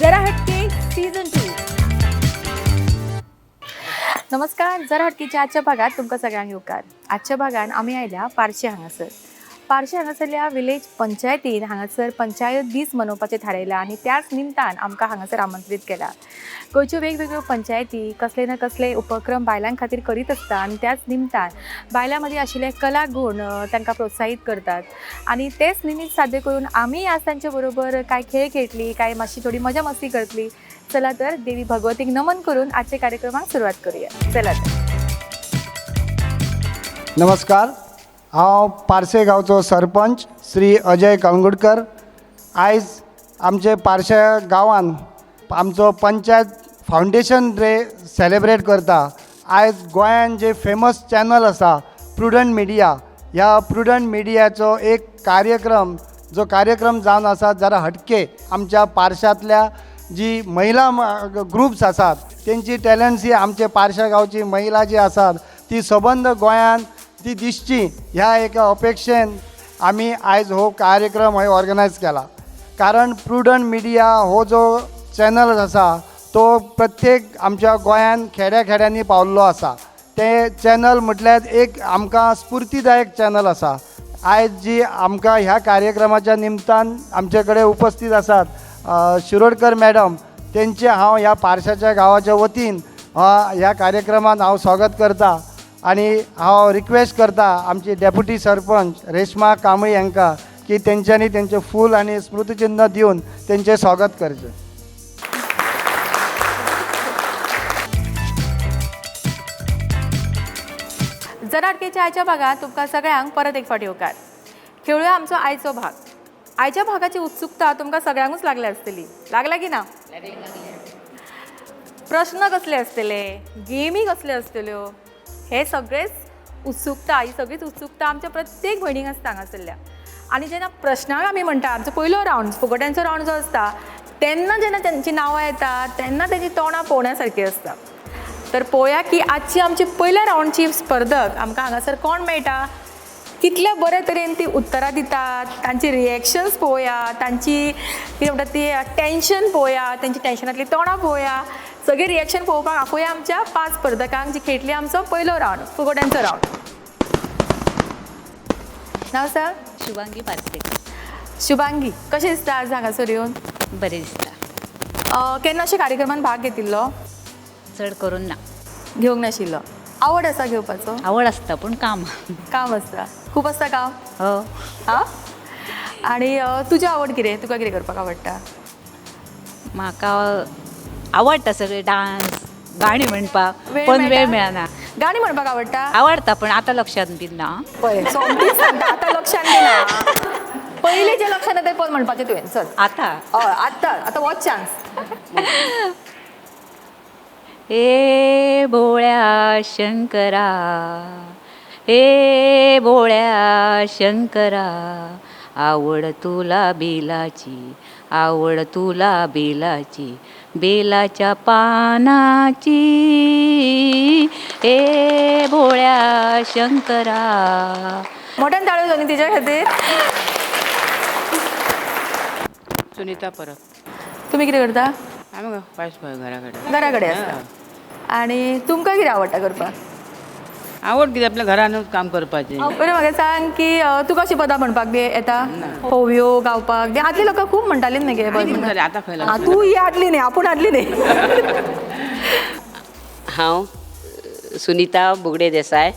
जरा हटके सीझन 2. नमस्कार, जरा हटकेच्या आजच्या भागात तुमकां सगळ्यांक येवकार. आजच्या भागान आमी आयल्या पार्शे हांगासर. पार्शे हांगासरल्या विलेज पंचायतीन हांगासर पंचायत दीस मनोवपाचें थारायलां आनी त्याच निमतान आमकां हांगासर आमंत्रीत केला. गोंयच्यो वेगवेगळ्यो पंचायती कसले ना कसले उपक्रम बायलां खातीर करीत आसता आनी त्याच निमतान बायलां मदीं आशिल्ले कला गूण तांकां प्रोत्साहीत करतात आनी तेच निमित्त साद्य करून आमी आज तांचे बरोबर कांय खेळ खेळटली, कांय मातशी थोडी मजा मस्ती करतली. चला तर देवी भगवतीक नमन करून आजच्या कार्यक्रमाक सुरवात करूया. चला तर. नमस्कार, हांव पार्से गांवचो सरपंच श्री अजय कळंगुटकर. आयज आमचे पार्से गांवान आमचो पंचायत फावंडेशन डे सेलेब्रेट करता. आयज गोंयान जे फेमस चॅनल आसा प्रुडंट मिडिया, ह्या प्रुडंट मिडियाचो एक कार्यक्रम जो कार्यक्रम जावन आसा जरा हटके, आमच्या पार्शांतल्या जी महिला ग्रुप्स आसात तेंची टॅलंट्स ही आमचे पार्शा गांवची महिला जी आसात ती सबंद गोंयान ती दिसची ह्या एका अपेक्षेन आमी आयज हो कार्यक्रम हो ऑर्गनायज केला. कारण प्रुडंट मिडिया हो जो चॅनल आसा तो प्रत्येक आमच्या गोंयान खेड्या खेड्यांनी पावल्लो आसा. ते चॅनल म्हटल्यार एक आमकां स्फुर्तीदायक चॅनल आसा. आयज जी आमकां ह्या कार्यक्रमाच्या निमतान आमचे कडेन उपस्थित आसात शिरोडकर मॅडम, तेंचे हांव ह्या पार्शाच्या गांवाच्या वतीन ह्या कार्यक्रमात हांव स्वागत करता आनी हांव रिक्वेस्ट करता आमची डेप्युटी सरपंच रेश्मा कांबळी हांकां की तेंच्यांनी तेंचें फूल आनी स्मृतचिन्ह दिवन तेंचें स्वागत करचें. जरा हटकेच्या आयच्या भागात तुमकां सगळ्यांक परत एक फावट येवकार. खेळुया आमचो आयचो भाग. आयच्या भागाची उत्सुकता तुमकां सगळ्यांकूच लागल्या आसतली. लागला की ना? प्रश्न कसले आसतले, गेमी कसल्यो आसतल्यो, हे सगळेच उत्सुकता, ही सगळीच उत्सुकता आमच्या प्रत्येक भयणीक आसता हांगासरल्या. आनी जेन्ना प्रश्नाक आमी म्हणटा, आमचो पयलो रावंड फुगोट्यांचो रावंड जो आसता तेन्ना जेन्ना तेंची नांवां येता तेन्ना तेजी तोंडां पळोवण्या सारकी आसता. तर पळोवया की आजची आमची पयल्या रावंडची स्पर्धक आमकां हांगासर कोण मेळटा, कितल्या बऱ्या तरेन ती उत्तरां दितात, तांची रिएक्शन्स पळोवया, तांची कितें म्हणटा ती टेंशन पळोवया, तेंची टेंशनांतली तोंडां पळोवया. सगळीं रिएक्शन पळोवपाक आपोवया आमच्या 5 स्पर्धकांक जी खेळटली आमचो पयलो रावंड फुगोट्यांचो रावंड. नांव सांग? शुभांगी पार्सेकर. शुभांगी, कशें दिसता आज हांगासर येवन? बरें दिसता. केन्ना अशें कार्यक्रमान भाग घेतिल्लो? चड करून ना. घेवंक नाशिल्लो. आवड आसा घेवपाचो? आवड आसता पूण काम काम आसता. खूब आसता काम? हो. हां. आनी तुजी आवड कितें? तुका कितें करपाक आवडटा? म्हाका आवडटा सगळे डांस, गाणी म्हणपाक, पण वेळ मेळना. गाणी म्हणपाक आवडटा? आवडटा पण आतां लक्षांत बी ना. पळय सोमतीच सांगता, आतां लक्षांत बी ना. पयलीं जें लक्षांत येता तें पळोवन म्हणपाचें तुवें. चल आतां. हय आतां, आतां वच चान्स. हे भोळ्या शंकरा, हे भोळ्या शंकरा, आवड तुला बेलाची, आवड तुला बेलाची, बेलाच्या पानाची, हे भोळ्या शंकरा. मोठ्यान ताळयो जाली तिच्या खातीर. सुनीता परब. तुमी कितें करता? आमी पायस पळय घरा कडेन. घरा कडेन आसता. आनी तुमकां कितें आवडटा करपाक? आवड कितें, आपल्या घरानूच काम करपाचें. बरें म्हाका सांग की तुका अशी पदां म्हणपाक बी येता? होवयो गावपाक बी आदली लोकां खूब म्हणटाली न्ही गे. आतां खंय तूं ही आदली न्ही, आपूण आदली न्ही. हांव सुनीता बुगडे देसाय.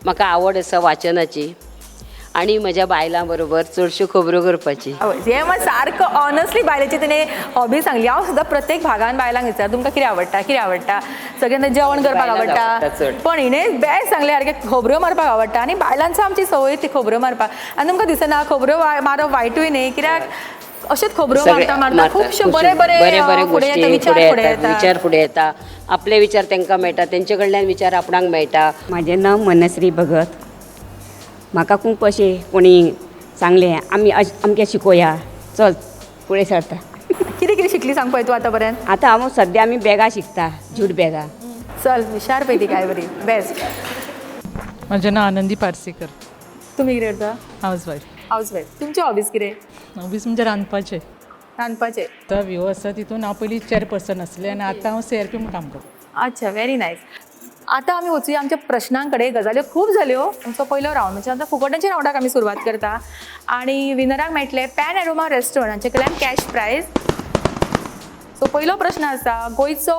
म्हाका आवड आसा वाचनाची आनी म्हज्या बायलां बरोबर चडश्यो खबरो करपाची. हें मात सारको ऑनस्टली बायलेची तिणें हॉबी सांगली. हांव सुद्दां प्रत्येक भागान बायलांक विचार तुमकां कितें आवडटा, कितें आवडटा. सगळ्यांना जेवण करपाक आवडटा, पण हिणें बेस्ट सांगलें सारकें खबऱ्यो मारपाक आवडटा. आनी बायलांचो आमची संवय ती खबऱ्यो मारपाक. आनी तुमकां दिसना खबऱ्यो मारप वायटूय न्ही, कित्याक अशेंच खबऱ्यो मारता मारता खुबशे बरे बरे बरे गोश्टी विचार फुडें येता, विचार फुडें येता, आपले विचार तांकां मेळटा, तेंचे कडल्यान विचार आपणाक मेळटा. म्हाजें नांव मनश्री भगत. म्हाका खूब अशें कोणी सांगलें आमी आमकां शिकोया, चल फुडें सरता. कितें कितें शिकली सांग पळय तूं आतां पर्यंत? आतां हांव सद्या आमी बॅगां शिकता, जूट बॅगां. चल हुशार पळय ती काय बरी बेस्ट. म्हजें नांव आनंदी पार्सेकर. तुमी कितें करता? House wife. House wife. तुमची हॉबीज कितें? हॉबीज म्हणजे रांदपाचें. रांदपाचें. तो व्ह्यू आसा तितून हांव पयलीं चॅरपर्सन आसलें आनी आतां हांव सीआरपी म्हूण काम करता. अच्छा, व्हेरी नायस. आतां आमी वचुया आमच्या प्रश्नां कडेन. गजाल्यो खूब जाल्यो. आमचो पयलो रावंड म्हणजे आतां फुगोट्यांच्या रावंडाक आमी सुरवात करता आनी विनराक मेळटले पॅन एरोमा रेस्टॉरंट हांचे कडल्यान कॅश प्रायज. सो पयलो प्रश्न आसा, गोंयचो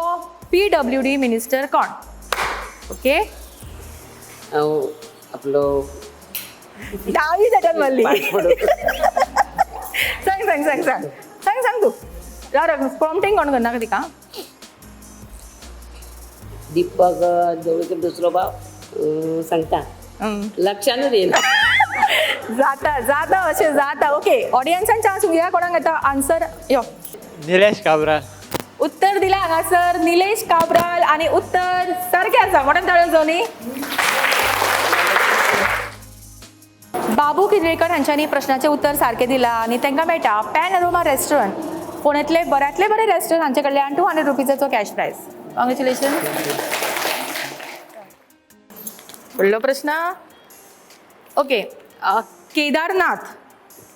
पीडब्ल्यूडी मिनिस्टर कोण? ओके. हांव आपलो डावी झटन मारली. सांग सांग सांग सांग सांग सांग तूं. राव राव, प्रॉम्प्टींग कोण करना तिका. दीपक जवळकर दुसरो भाव सांगता, लक्षानूच येना. जाता जाता अशें जाता. ओके, ऑडियन्सान चान्स घेवया. कोणाक येता आन्सर? यो. निलेश काब्राल. उत्तर दिला हांगासर निलेश काब्राल आनी उत्तर सारकें आसा. मोठ्यान ताळयो जावनी. बाबू किर्वेकर हांच्यांनी प्रश्नाचें उत्तर सारकें दिलां आनी तांकां मेळटा पॅन अरोमा रेस्टॉरंट, फोंडेंतले बऱ्यांतले बरें रेस्टॉरंट हांचे कडल्यान 200 रुपीजाचो कॅश प्रायज. कॉंग्रेच्युलेशन. फुडलो प्रश्न. ओके, केदारनाथ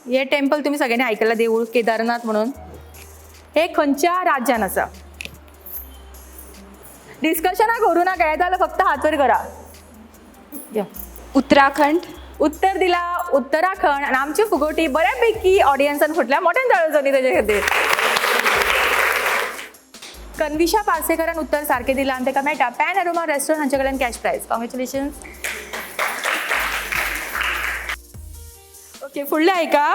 हे टेम्पल तुमी सगळ्यांनी आयकलां, देवूळ केदारनाथ म्हणून, हे खंयच्या राज्यान आसा? डिस्कशनां करूं नाका, येता जाल्यार फक्त हात वयर करा. यो. उत्तराखंड. उत्तर दिला उत्तराखंड आनी आमची फुगोटी बऱ्यापैकी ऑडियन्सान फुटल्या. मोठ्यान ताळयो जावनी तेजे खातीर. कन्विशा पार्सेकरान उत्तर सारकें दिलां आनी ताका मेळटा पॅन अरोमा रेस्टॉरंट हांचे कडल्यान कॅश प्रायज. कॉंग्रेच्युलेशन. ओके, फुडलें आयका.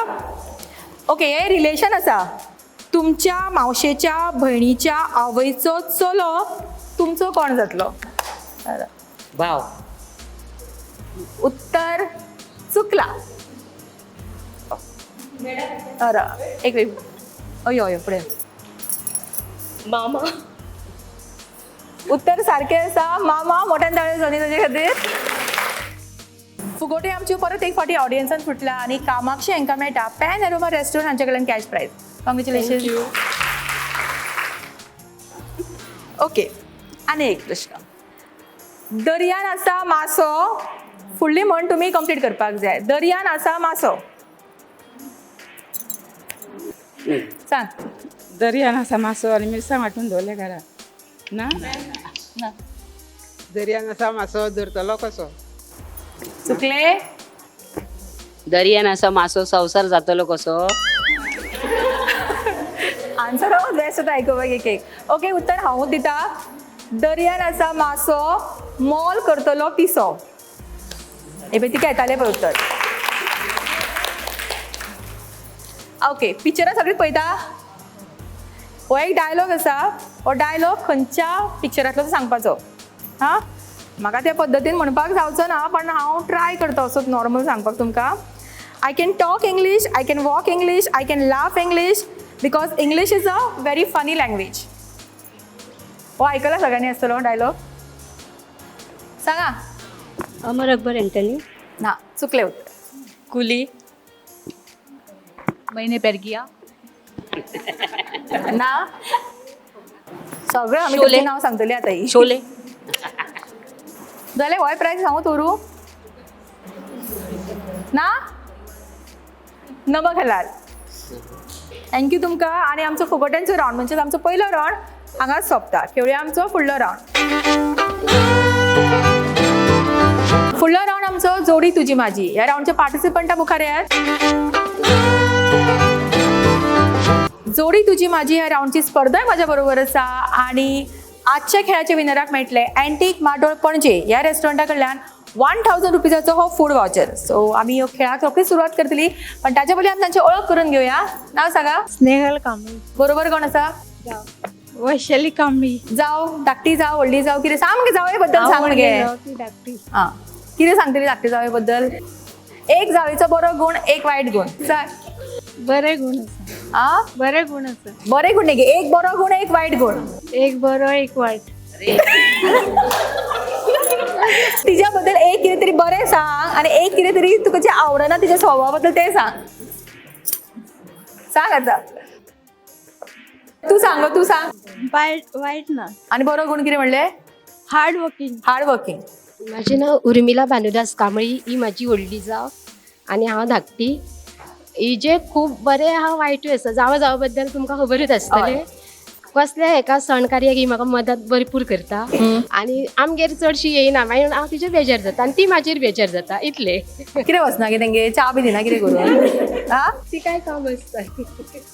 ओके, हें रिलेशन आसा. तुमच्या मावशेच्या भयणीच्या आवयचो चलो तुमचो कोण जातलो? भाव. उत्तर चुकला. अरे एक मिनिट, अयो अयो, फुडें. मामा. उत्तर सारकें आसा, मामा. मोठ्यान ताळयो जावनी ताजे खातीर. फुगोटे आमच्यो परत एक फावटी ऑडियन्सान फुटला आनी कामाक्षी हांकां मेळटा पॅन एरोमा रेस्टॉरंट हांचे कडल्यान कॅश प्रायज. कॉंग्रेच्युलेशन. ओके, आनी एक प्रश्न. दर्यान आसा मासो, फुडली म्हण तुमी कंप्लीट करपाक जाय. दर्यान आसा मासो, सांग. दर्यान आसा मासो आनी मिरसांग वांटून दवरले घरा ना. दर्यान आसा मासो, धरतलो कसो? चुकले. दर्यान आसा मासो, संवसार जातलो कसो? आन्सर हांव बेस्ट जाता आयकुपाक एक एक. ओके, उत्तर हांवूच दिता. दर्यान आसा मासो, मोल करतलो पिसो. हे पळय तिका येतालें पळय उत्तर. ओके, पिक्चरां सगळीं पळयता. हो एक डायलॉग आसा, हो डायलॉग खंयच्या पिक्चरांतलो तो सांगपाचो. हां, म्हाका त्या पद्दतीन म्हणपाक जावचो ना, पण हांव ट्राय करता असोच नॉर्मल सांगपाक तुमकां. I can talk English, I can walk English, I can laugh English, because English is a very funny language. हो आयकला सगळ्यांनी आसतलो डायलॉग. सांगा. अमर अकबर एंटनी. ना, चुकलें उत्तर. कुली. मैंने प्यार किया. ना, सगळें आमी शोले. तुमचें नांव सांगतली आतां ही. शोले. जाल्यार होय प्रायज हांव दवरूं ना. नमक हलाल. Thank you तुमकां. आनी आमचो फुगोट्यांचो रावंड म्हणजे आमचो पयलो रावंड हांगाच सोंपता. खेळुया आमचो फुडलो रावंड. फुडलो रावंड आमचो जोडी तुजी माझी. ह्या रावंडचे पार्टिसिपंटा मुखार येयात. जोडी तुजी माझी ह्या रावंडची स्पर्धा म्हज्या बरोबर आसा आनी आजच्या खेळाच्या विनराक मेळटले अँटीक माटोळ पणजे ह्या रेस्टॉरंटा कडल्यान 1000 रुपीजाचो हो फूड वावचर. सो आमी ह्यो खेळाक रोखडीच सुरवात करतली, पण ताच्या पयलीं आमी तांची ओळख करून घेवया. नांव सांगा. स्नेहल कांबळी. बरोबर कोण आसा? वैशाली कांबळी. जाव धाकटी जाव, व्हडली जाव, कितें सांग मगे जावये बद्दल सांग मगे. धाकटी. आं, कितें सांगतली धाकटी जावे बद्दल? एक जावेचो बरो गूण, एक वायट गूण सांग. बरे गुण आसा. आं, बरे गुण आसा. बरे गूण न्ही, एक बरो गूण एक वायट गूण. एक बरो एक वायट. तिच्या बद्दल एक कितें तरी बरें सांग आनी एक कितें तरी तुका जें आवडना तिच्या स्वभावा बद्दल तें सांग. सांग आतां तूं सांग, तूं सांग. वायट वायट ना. आनी बरो गूण कितें म्हणलें? Hard working. Hard working. म्हाजें नांव उर्मिला भानुदास कांबळी. ही म्हाजी व्हडली जाव आनी हांव धाकटी. हिजे खूब बरें आहा, वायटूय आसा. जावा जावा बद्दल तुमकां खबरूच आसतलें. कसल्या हेका सण कार्याक ही म्हाका मदत भरपूर करता आनी आमगेर चडशी येयना, मागीर हांव तिचेर बेजार जाता आनी ती म्हाजेर बेजार जाता, इतलें. कितें वचना की तेंगे च्या बी दिना कितें करून? हा, ती काय काम आसता.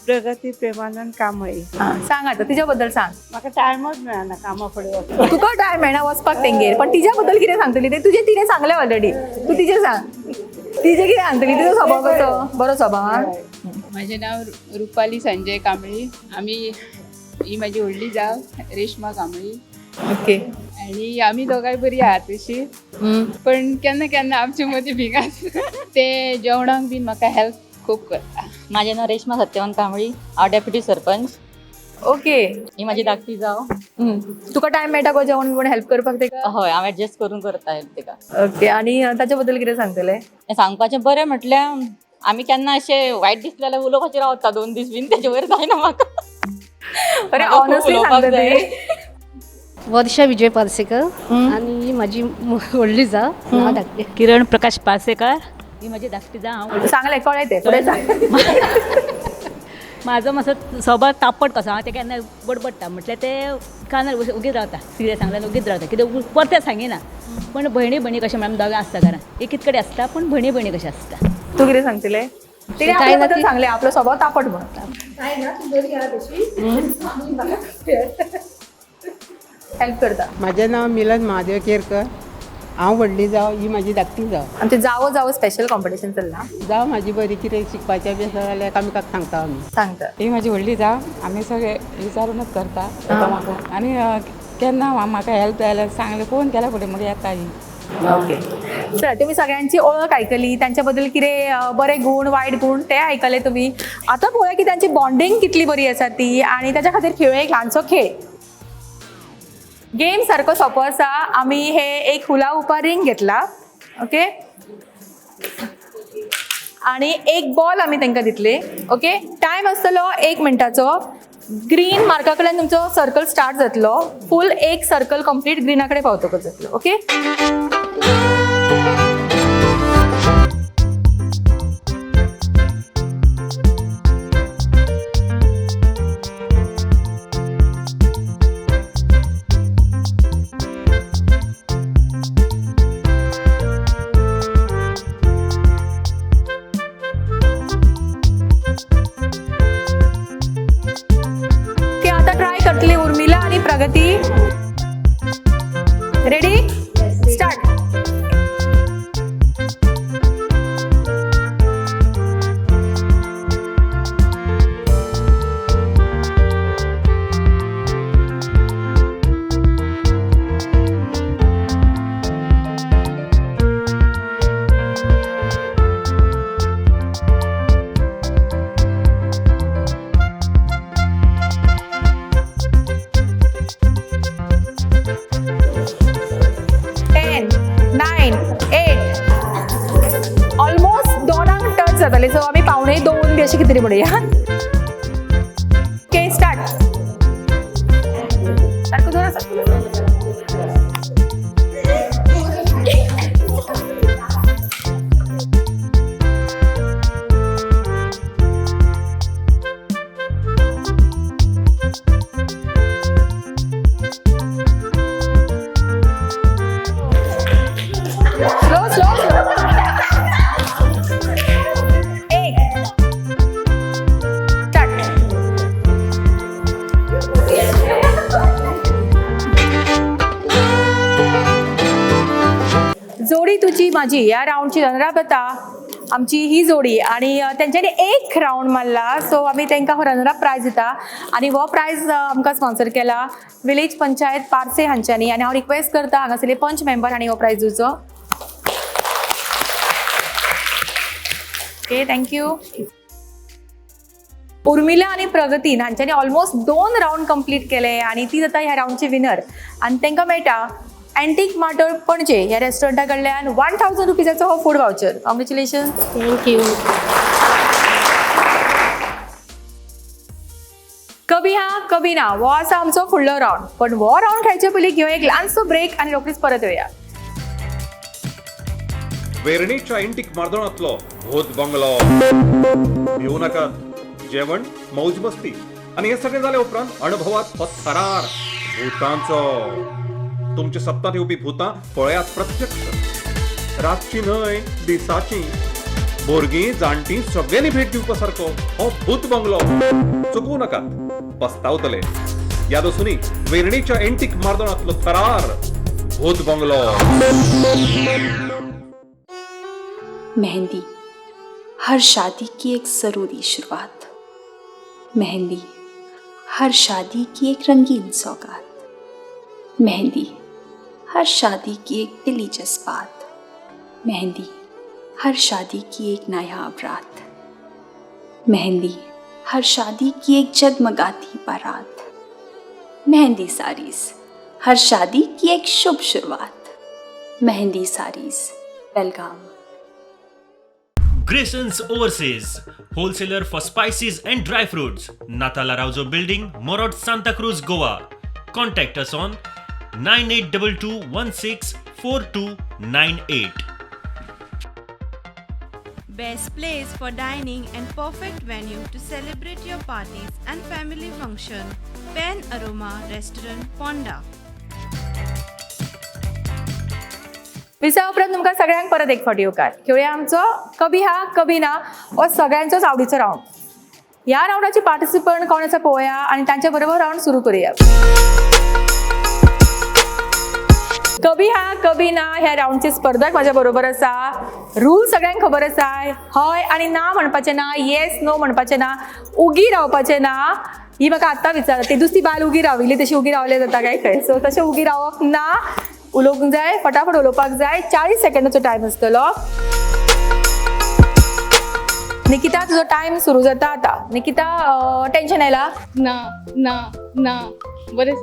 प्रगती प्रेमानंद कांबळी. सांग आतां तिच्या बद्दल सांग. म्हाका टायमच मेळना कामा फुडें वचपाक. तुका टायम मेळना वचपाक तेंगेर, पण तिच्या बद्दल कितें सांगतली? ते तुजें तिणें सांगलें ऑलरेडी, तूं तिजें सांग. तिजें कितें सांगतली? तिजो स्वभाव कसो? बरो स्वभाव. म्हजें नांव रुपाली संजय कांबळी. आमी ही म्हाजी व्हडली जाव रेश्मा कांबळी. ओके. आनी आमी दोगांय बरी आहा तशी, पण केन्ना केन्ना आमचे मदीं भींग आसता. ते जेवणाक बीन म्हाका हेल्प खूब करता. माझे नाव रेश्मा सत्यवान कांबळी, हांव डेप्युटी सरपंच. ओके. ही म्हाजी धाकटी जाव. तुका टायम मेळटा गो जेवण बिवण हेल्प करपाक तेका? हय, हांव एडजस्ट करून करता हेल्प तेका. ओके. आनी ताच्या बद्दल कितें सांगतलें? सांगपाचें बरें म्हटल्यार आमी केन्ना अशें वायट दिसलें जाल्यार उलोवपाचें रावता 2 दीस बीन, तेजे वयर जायना म्हाका. बरें, ऑनेस्टली सांगता तुवें. वर्षा विजय पार्सेकर आनी ही म्हाजी व्हडली जाव, हांव धाकटी. किरण प्रकाश पार्सेकर, ही म्हाजी धाकटी जाव. हांव सांगलें, कळ्ळें तें, फुडें सांग. म्हाजो मातसो स्वभाव तापट कसो, हांव तें केन्ना बडबडटा म्हटल्यार तें कानार ओगीच रावता, कितें सांगल्यार ओगीच रावता, कितें परतें सांगिना. पण भयणी भयणी कशें म्हळ्यार आमी दोगां आसता घरान, एकीच कडेन आसता पूण भयणी भयणी कशें आसता. तूं कितें सांगतलें? तिणें आपल्या बद्दल सांगलें, आपलो स्वभाव तापट म्हणून. काय ना, ती बरी आहा तशी, हेल्प करता. म्हाजें नांव मिलन महादेव केरकर. हांव व्हडली जाव, ही म्हाजी धाकटी जाव. आमचें जावो जावो स्पेशल कॉम्पिटिशन चल्लां. जाव म्हाजी बरी, कितें शिकपाचें बी आसा जाल्यार एकामेकाक सांगता आमी. सांगता. ही म्हाजी व्हडली जाव, आमी सगळे विचारूनच करता एकामेकाक. आनी केन्ना म्हाका हेल्प जाय जाल्यार सांगलें, फोन केल्यार फुडें मागीर येता ही. ओके. चला, तुम्ही सगळ्यांची ओळख आयकली, त्यांच्या बद्दल कितें बरे गुण वायट गुण ते आयकले तुम्ही. आतां पळोवया की त्यांची बॉन्डिंग कितली बरी आसा ती, आनी ताच्या खातीर खेळूया एक ल्हानसो खेळ. गेम सारको सोंपो आसा. आमी हे एक हुला हुपा रिंग घेतला, ओके, आनी एक बॉल आमी तांकां दितले. ओके. टायम आसतलो 1 मिनटाचो. ग्रीन मार्का कडल्यान तुमचो सर्कल स्टार्ट जातलो, फूल एक सर्कल कंप्लीट ग्रीना कडेन पावतकच जातलो. ओके. आता ट्राय करतली उर्मिला आणि प्रगती. Ready, start. जाताले, सो आमी 1.75 बी अशें कितें तरी म्हणुया. Okay, start. सारको जोर आसा. Slow slow slow. एक, स्टार्ट. जोडी तुझी माझी या राऊंडची रनरअप आता आमची ही जोडी, आणि तेंच्यांनी 1 राऊंड मारला, सो आमी तांकां हो रनरअप प्रायज दिता. आनी हो प्रायज आमकां स्पॉन्सर केला विलेज पंचायत पार्से हांच्यांनी. आनी हांव रिक्वेस्ट करता हांगासरले पंच मेंबर हांणी हो प्रायज दिवचो. Okay, thank you. Urmila आनी प्रगतीन हांच्यांनी ऑलमोस्ट 2 राऊंड कंप्लीट केले आनी ती जाता ह्या राऊंडची विनर. आनी तांकां मेळटा अँटीक माटोळ पणजे ह्या रेस्टॉरंटा कडल्यान 1000 रुपीजाचो हो food voucher. Congratulation. Thank you. कभी हा कभी ना हो आसा आमचो फुडलो राऊंड, पण हो राऊंड खेळचे पयलीं घेवया एक ल्हानसो ब्रेक आनी रोखडीच परत येवया. वेर्णेच्या एंटीक मार्दोणांतलो भूत बंगलो. भिवू नाकात. जेवण, मौज मस्ती आणि हे सगळे जाल्या उपरांत अणभवात हो थरार भूतांचो. तुमच्या सप्तात येवपी भूतां पळयात प्रत्यक्ष, रातची न्हय दिसाची. भुरगीं जाणटीं सगळ्यांनी भेट दिवपा सारको हो भूत बंगलो. चुकू नाकात, पस्तावतले. याद आसूनी, वेर्णेच्या एंटीक मार्दोणांतलो थरार भूत बंगलो. मेहंदी हर शादी की एक ज़रूरी शुरुआत, मेहंदी हर शादी की एक रंगीन सौगात, मेहंदी हर शादी की एक दिली जज्बात, मेहंदी हर शादी की एक नायाब रात, मेहंदी हर शादी की एक जगमगाती बारात, मेहंदी साड़ीज हर शादी की एक शुभ शुरुआत, मेहंदी साड़ीज बेलगाम। Graysons Overseas, wholesaler for spices and dry fruits. Natala Rauzo Building, Morot, Santa Cruz, Goa. Contact us on 9822164298. Best place for dining and perfect venue to celebrate your parties and family function. Pen Aroma Restaurant, Ponda. विसा उपरांत तुमकां सगळ्यांक परत एक फावटी येवकार. खेळुया आमचो कभी हा कभी ना हो सगळ्यांचोच आवडीचो रावंड. ह्या रावंडाचे पार्टिसिपंट कोण आसा पळोवया आनी तांच्या बरोबर रावंड सुरू करूया. कभी हा कभी ना ह्या रावंडची स्पर्धक म्हाज्या बरोबर आसा. रूल सगळ्यांक खबर आसा. हय आनी ना म्हणपाचें ना, येस नो म्हणपाचें ना, उगी रावपाचें ना. ही म्हाका आत्तां विचार, ती दुसरी बायल उगी राविल्ली तशी उगी रावले जाता काय खंय? सो तशें उगी रावप ना, उलोवंक जाय, फटाफट उलोवपाक जाय. 40 सेकंडाचो टायम आसतलो. निकिता, तुजो टायम सुरू जाता आतां. निकिता, टेन्शन आयला? ना ना ना, बरें.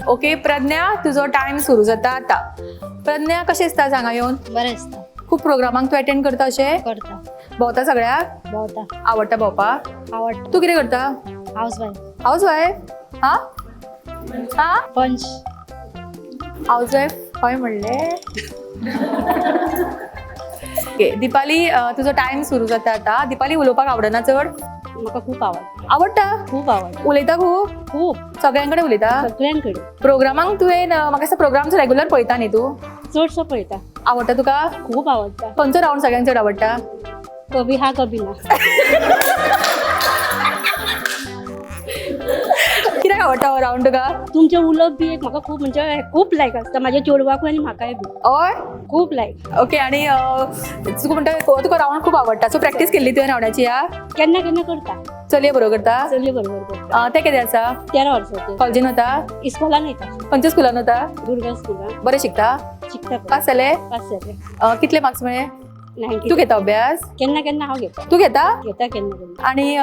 ओके प्रज्ञा, तुजो टायम सुरू जाता आतां. प्रज्ञा, कशें दिसता सांगा येवन? बरें दिसता. खूब प्रोग्रामांक तूं एटेंड करता अशें? करता. भोंवता सगळ्याक? भोंवता. आवडटा भोंवपाक? आवडटा. तूं कितें करता? House wife. House wife? हा हा, पंच. हाऊस वायफ हय म्हणलें. ओके दीपाली, तुजो टायम सुरू जाता आतां. दीपाली, उलोवपाक आवडना चड? म्हाका खूब आवडटा. आवडटा? खूब आवडटा. उलयता खूब? खूब. सगळ्यां कडेन उलयता? सगळ्यां कडेन. प्रोग्रामांक तुवें, म्हाका दिसता प्रोग्राम्स रेगुलर पळयता न्ही तूं? चडसो पळयता. आवडटा तुका? खूब आवडटा. खंयचो रावंड सगळ्यांक चड आवडटा? कभी हा कभी ना. कित्याक आवडटा हो रावंड तुका? तुमचें उलोवप बी एक म्हाका खूब, म्हणजे खूब लायक आसता. म्हाज्या चेडवाकूय आनी म्हाकाय बी. हय, खूब लायक. ओके, आनी तुका म्हणटा तुका रावंड खूब आवडटा, सो प्रॅक्टीस केल्ली तुवें रावंडाची? या केन्ना केन्ना करता. चलये बरोबर करता? चलये बरोबर करता. तें कितें आसा? 13 वर्साचें. कॉलेजीन वता? इस्कॉलान वयता. खंयच्या स्कुलान वता? दुर्गा स्कुलान. बरें शिकता? शिकता. पास जाले? पास जाले. कितले मार्क्स मेळ्ळे? 90. तूं घेता अभ्यास? केन्ना केन्ना हांव घेता. तूं घेता? घेता केन्ना केन्ना. आनी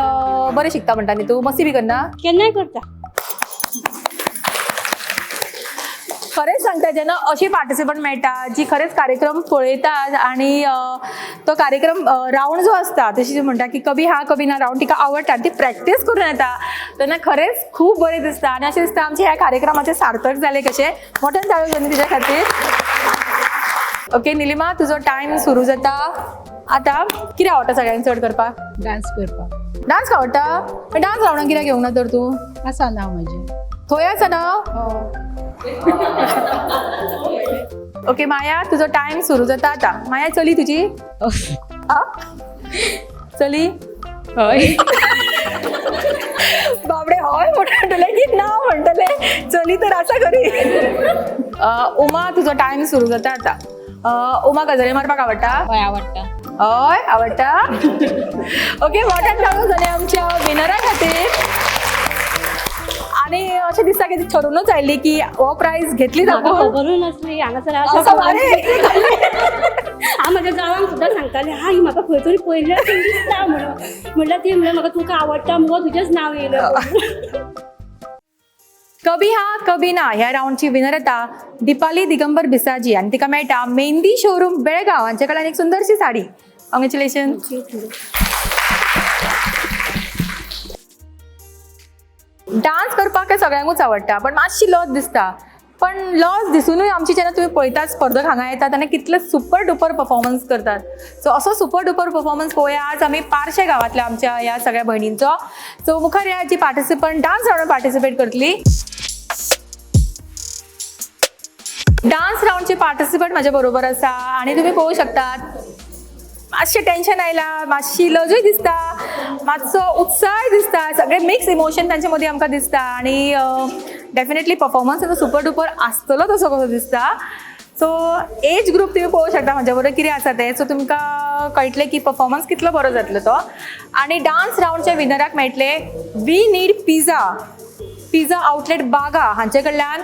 बरें शिकता म्हणटा न्ही तूं, मस्ती बी करना? केन्नाय करता. खरेंच सांगता, जेन्ना अशी पार्टिसिपंट मेळटा जी खरेंच कार्यक्रम पळयतात आनी तो कार्यक्रम रावंड जो आसता, तशी म्हणटा की कभी हा कभी ना रावंड तिका आवडटा आनी ती प्रॅक्टीस करून येता, तेन्ना खरेंच खूब बरें दिसता आनी अशें दिसता आमच्या ह्या कार्यक्रमाचें सार्थक जालें कशें. मोठ्यान ताळयो घेवन तिच्या खातीर. ओके निलिमा, तुजो टायम सुरू जाता आतां. कितें आवडटा सगळ्यांक चड करपाक? डान्स करपाक. डान्स आवडटा? डान्स रावंडाक कित्याक घेवंक ना तर तूं? आसा नांव म्हजें. थंय आसा ना? ओके माया, तुजो टायम सुरू जाता आतां. माया, चली तुजी? चली? हय. बाबडे हय म्हणटले की ना म्हणटले, चली तर आसा खरी. उमा, तुजो टायम सुरू जाता आतां. उमा, गजाली मारपाक आवडटा? हय आवडटा. हय आवडटा. ओके, मोठ्यान ताळयो जाली आमच्या विनरा खातीर. आनी अशें दिसता की ती ठरोवनूच आयिल्ली की हो प्रायज घेतली. म्हाका खबरूय नासली हांगासर आसा. हांव म्हाज्या जावांक सुद्दां सांगतालें, हा ही म्हाका खंय तरी पयल्या दिसता म्हणून. म्हणल्यार ती म्हणल्यार म्हाका तुका आवडटा मुगो, तुजेंच नांव येयलें. कभी हा कभी ना ह्या रावंडची विनर येता दीपाली दिगंबर बिसाजी आनी तिका मेळटा मेहंदी शोरूम बेळगांव हांचे कडल्यान एक सुंदरशी साडी. कॉंग्रेच्युलेशन. डान्स करपाक काय सगळ्यांकूच आवडटा, पण मातशी लज दिसता. पण लॉस दिसुनूय आमची जेन्ना तुमी पळयतात स्पर्धक हांगा येतात आनी कितले सुपर डुपर परफॉर्मन्स करतात. सो असो सुपर डुपर परफॉर्मन्स पळोवया आज आमी पार्शे गांवांतल्या आमच्या ह्या सगळ्या भयणींचो. सो मुखार ह्या जी पार्टिसिपंट डान्स रावंडान पार्टिसिपेट करतली. डान्स रावंडचे पार्टिसिपंट म्हाज्या बरोबर आसा आनी तुमी पळोवंक शकतात मातशें टेन्शन आयलां, मातशी लजूय दिसता, मातसो उत्साहय दिसता, सगळे मिक्स इमोशन तांचे मदीं आमकां दिसता आनी डेफिनेटली परफॉर्मन्स तांचो सुपर डुपर आसतलो तसो कसो दिसता. सो एज ग्रूप तुमी पळोवंक शकता म्हाज्या बरोबर कितें आसा तें. सो तुमकां कळटलें की परफॉर्मन्स कितलो बरो जातलो तो. आनी डान्स रावंडच्या विनराक मेळटले we need pizza, pizza outlet Baga हांचे कडल्यान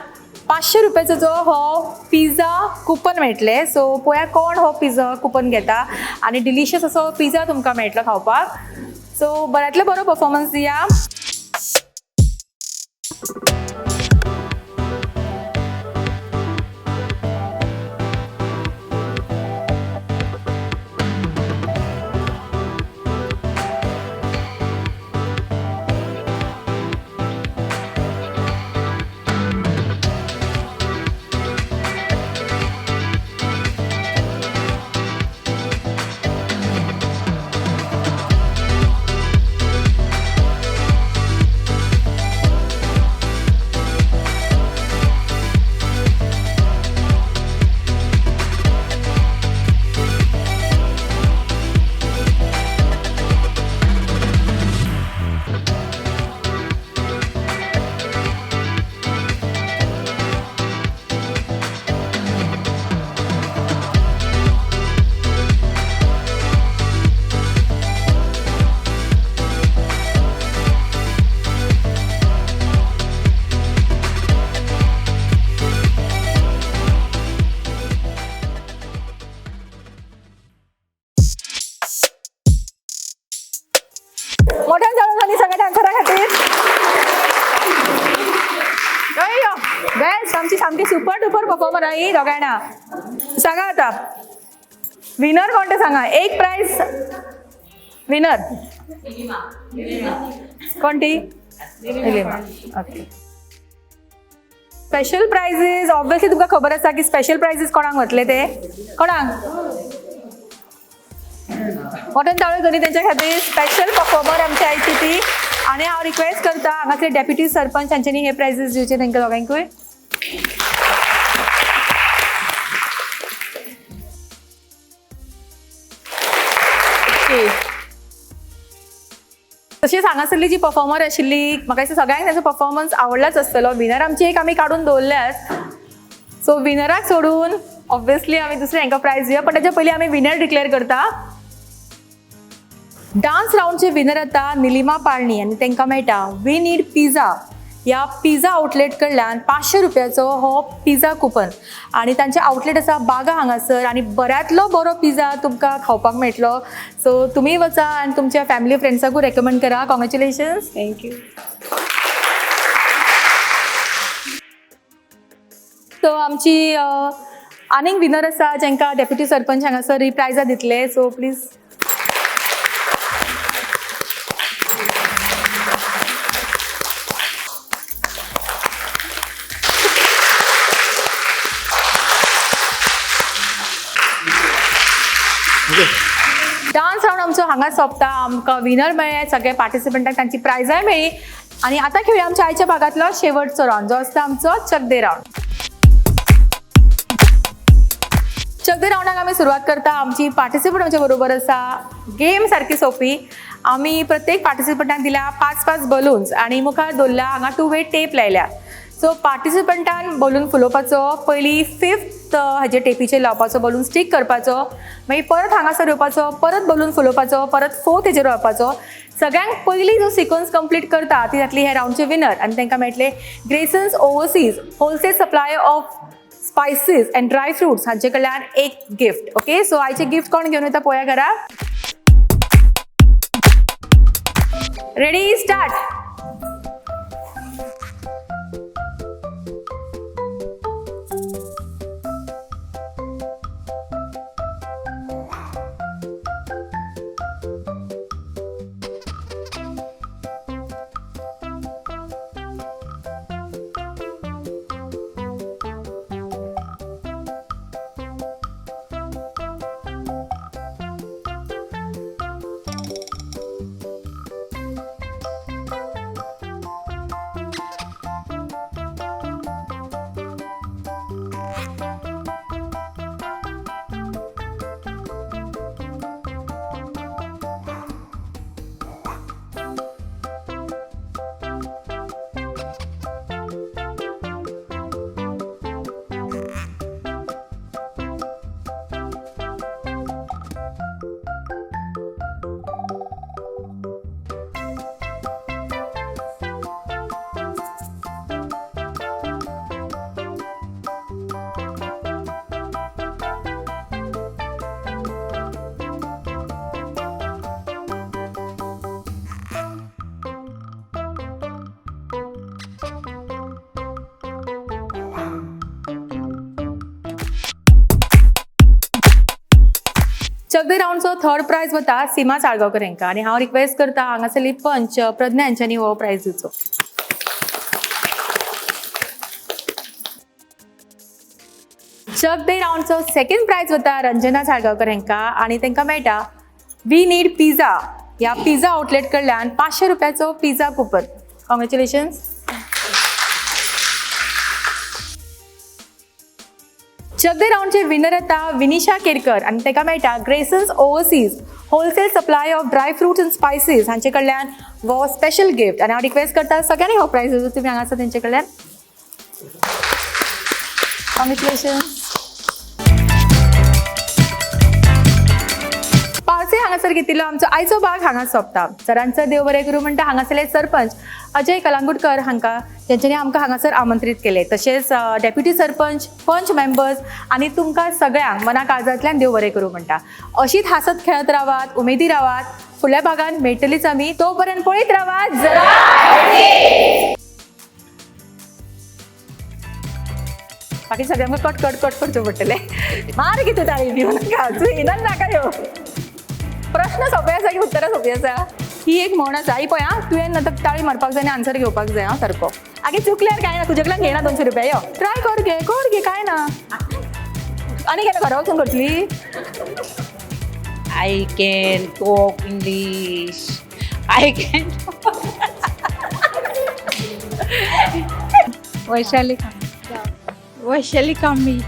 500 रुपयाचो जो हो पिझ्झा कुपन मेळटलें. सो पळोवया कोण हो पिझ्झा कुपन घेता आनी डिलिशियस असो पिझ्झा तुमकां मेळटलो खावपाक. सो बऱ्यांतलो बरो परफॉर्मन्स दिया. मोठ्यान चालू झाली सगळ्या डान्सरा खातीर. बेस्ट, आमची सामकी सुपर डुपर परफॉर्मर ही दोगांयना. सांगा आता विनर कोण ते सांगा. एक प्रायज विनर कोण ती? Nilima. Okay. Special prizes obviously तुमकां खबर आसा की स्पेशल प्रायजीस कोणाक वतले ते, कोणाक? मोठ्यान ताळयो करी तेंच्या खातीर. स्पेशल परफॉर्मर आमच्या आयची ती. आनी हांव रिक्वेस्ट करता हांगासले डेप्युटी सरपंच हांच्यांनी हे प्रायजीस दिवचे तांकां दोगांकूय. तशेंच हांगासरली जी परफॉर्मर आशिल्ली म्हाका दिसता सगळ्यांक तांचो परफॉर्मन्स आवडलाच आसतलो. विनर आमची एक आमी काडून दवरल्याच. सो विनराक सोडून ऑब्वियसली आमी दुसरे हांकां प्रायज दिवया, पण ताच्या पयलीं आमी विनर डिक्लेअर करता. डान्स रावंडचे विनर आता निलिमा पाळणी आनी तांकां मेळटा we need pizza ह्या पिझ्झा आउटलेट कडल्यान 500 रुपयाचो हो पिझ्झा कुपन. आनी तांचे आउटलेट आसा बागा हांगासर आनी बऱ्यांतलो बरो पिझ्झा तुमकां खावपाक मेळटलो. सो तुमी वचा आनी तुमच्या फॅमिली फ्रेंड्साकूय रेकमेंड करा. कॉंग्रेच्युलेशन्स. Thank you. सो आमची आनीक विनर आसा जांकां डेप्युटी सरपंच हांगासर ही प्रायजां दितले. सो प्लीज डान्स रावंड आमचो हांगा सोंपता. आमकां विनर मेळ्ळे, सगळे पार्टिसिपंटांक तांची प्रायजांय मेळ्ळी. आनी आतां खेळया आमच्या आयच्या भागांतलो शेवटचो रावंड जो आसता आमचो चकदे रावंड. चकदे रावंडाक आमी सुरवात करता. आमची पार्टिसिपंट आमच्या बरोबर आसा. गेम सारकी सोंपी. आमी प्रत्येक पार्टिसिपंटाक दिल्या 5-5 बलून्स आनी मुखार दवरल्या हांगा 2-वे टेप लायल्या. सो पार्टिसिपंटान बलून फुलोवपाचो, पयलीं 5th हाजे टेपीचेर लावपाचो, बलून स्टीक करपाचो, मागीर परत हांगासर येवपाचो, परत बलून फुलोवपाचो, परत 4th हेजेर वळपाचो. सगळ्यांक पयलीं जो सिक्वन्स कंप्लीट करता ती जातली ह्या रावंडचे विनर आनी तांकां मेळटले Graysons overseas wholesale supply of spices and dry fruits हांचे कडल्यान एक गिफ्ट. ओके, सो आयचे गिफ्ट कोण घेवन वता पळोवया घरा. Ready start. चक दे रावंडचो थर्ड प्रायज वता सीमा साळगांवकर हांकां आनी हांव रिक्वेस्ट करता हांगासरली पंच प्रज्ञा हांच्यांनी हो प्रायज दिवचो. चक दे रावंडचो सेकंड प्रायज वता रंजना साळगांवकर हांकां आनी तांकां मेळटा we need pizza ह्या पिझ्झा आउटलेट कडल्यान 500 रुपयाचो पिझ्झा कुपन. कॉंग्रेच्युलेशन्स. चक दे रावंडचे विनर येता विनिशा केरकर आनी ताका मेळटा Graysons overseas wholesale supply of dry fruits and spices हांचे कडल्यान हो स्पेशल गिफ्ट. आनी हांव रिक्वेस्ट करता सगळ्यांनी हो प्रायज दिवचो तुमी हांगासर तेंचे कडल्यान. कॉंग्रेच्युलेशन्स. पावसे हांगासर घेतिल्लो आमचो आयचो भाग हांगा सोंपता. सरांचो देव बरें करूं म्हणटा हांगासरले सरपंच अजय कलांगुटकर हांकां जेंच्यांनी आमकां हांगासर आमंत्रीत केले, तशेंच डेप्युटी सरपंच, पंच मेंबर्स आनी तुमकां सगळ्यांक मना काळजांतल्यान देव बरें करूं म्हणटा. अशीच हांसत खेळत रावात, उमेदी रावात. फुडल्या भागान मेळटलीच आमी, तो पर्यंत पळयत रावात जरा. बाकी सगळ्यांक कट कट कट करचो पडटलें. मार कितें ताळी दिवन नाका, तूं येना नाका यो. प्रश्न सोंपे आसा की उत्तरां सोंपी आसा? ही एक म्हण आसा, ही पळय आं, तुवें आतां ताळी मारपाक जाय आनी आन्सर घेवपाक जाय आं सारको. आगे चुकल्यार कांय ना, तुजे कडल्यान घेयना 200 रुपया. यो ट्राय कर गे, कर गे, कांय ना. आनी केन्ना घरा वचून करतली? I can talk English, I can. Vaishali Vaishali Kambi.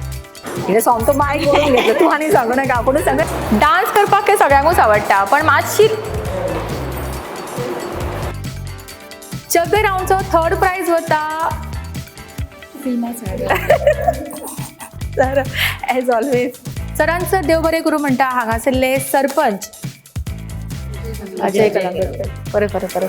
कितें सोमतो मायक करून घेतलो तूं आनी सांगू नाका, आपुणूच सांग. डान्स करपाक हे सगळ्यांकूच आवडटा, पण मातशी चक दे रावंडचो थर्ड प्रायज वता सर एज ऑलवेज. सरांचो देव बरें करूं म्हणटा हांगासरले सरपंच अजय कलांगुटकर. बरें बरें बरें.